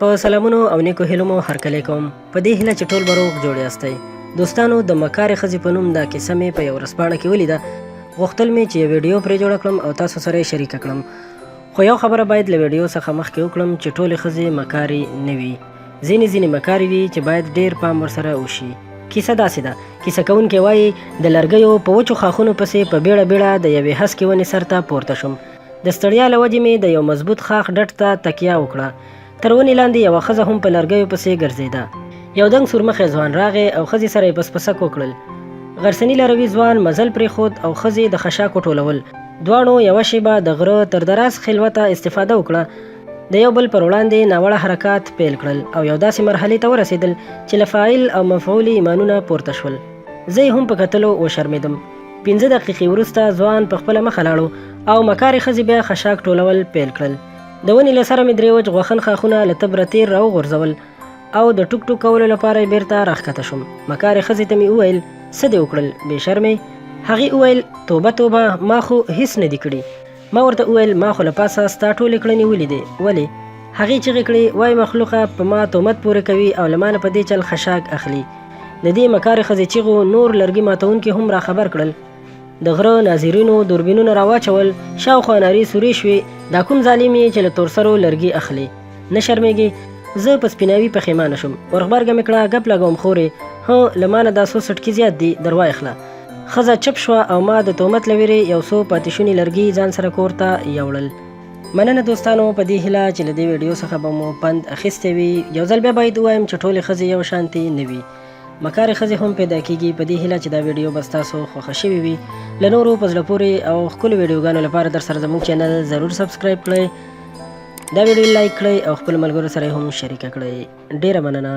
په سلامونو او نیکو هیلو مو هرکلی کوم. په دې هیله چې ټول به روغ جوړ یاستئ. دوستانو د مکارې ښځې په نوم دا کیسه مې په یوه ورځپاڼه کې ولیده. غوښتل مې چې یو ویډیو پرې جوړه کړم او تاسو سره یې شریکه کړم. خو یو خبره باید له ویډیو څخه مخکې وکړم چې ټولې ښځې مکارې نه وي. ځینې ځینې مکارې وي چې باید ډیر پام ورسره وشي. کیسه داسې ده. کیسه کوونکی وایي، د لرګیو په وچو ښاخونو پسې په بیړه بیړه د یوې هسکې ونې سر ته پورته شوم. د ستړیا له وجې مې د یو مضبوط ښاخ ډډ ته تکیه وکړه. تر ونې لاندې یوه ښځه هم په لرګیو پسې ګرځېده. یو دنګ سورمخی ځوان راغی او ښځې سره یې پس پسک وکړل. غرڅني لاروي ځوان مزل پرېښود او ښځې د خشاکو ټولول. دواړو یوه شېبه د غره تر دراز خلوته استفاده وکړه. د یو بل پر وړاندې ناوړه حرکات پیل کړل او یو داسې مرحلې ته ورسېدل چې له فاعل او مفعول ایمانونه پورته شول. زه یې هم په کتلو وشرمېدم. پنځه دقیقې وروسته ځوان په خپله مخه لاړو او مکارې ښځې بیا خشاک ټولول پیل کړل. د ونې له سره مې درې وچ غوښن ښاخونه له تبره تېر راوغورځول او د ټوک ټوک کولو لپاره یې بېرته راښکته شوم. مکارې ښځې ته مې وویل، څه دې وکړل، بې شرمې؟ هغې وویل، توبه توبه، ما خو هیڅ نه دي کړي. ما ورته وویل، ما خو له پاسه ستا ټولې کړنې ولیدې، ولې؟ هغې چیغې کړې، وای مخلوقه، په ما تهمت پورې کوي او له مانه په دې چل خشاک اخلي. د دې مکارې ښځې چیغو نور لرګي ماتوونکي هم راخبر کړل. د غره ناظرینو دوربینونه راواچول، شاوخوا نارې سورې شوې، دا کوم ظالم یې چې له تورسرو لرګي اخلې؟ نه شرمېږې؟ زه په سپیناوي پښېمانه شوم، ورغبرګه مې کړه، ګپ لګوم خورې، هه، له مانه دا څو څټکي زیات دي، درواخله. ښځه چپ شوه او ما د تهمت له ویرې یو څو پاتې شوني لرګي ځان سره کور ته یوړل. مننه دوستانو، په دې هیله چې له دې ویډیو څخه به مو پند اخیستی وي. یو ځل بیا باید ووایم چې ټولې ښځې یو شانتې نه وي. مکارې ښځې هم پیدا کیږي. په دې هیله چې دا ویډیو به ستاسو خوښه شوې وي. له نورو په زړه پورې او ښکلو ویډیوګانو لپاره در سره زموږ چینل ضرور سبسکرایب کړئ، دا ویډیو لایک کړئ او خپلو ملګرو سره یې هم شریکه کړئ. ډیره مننه.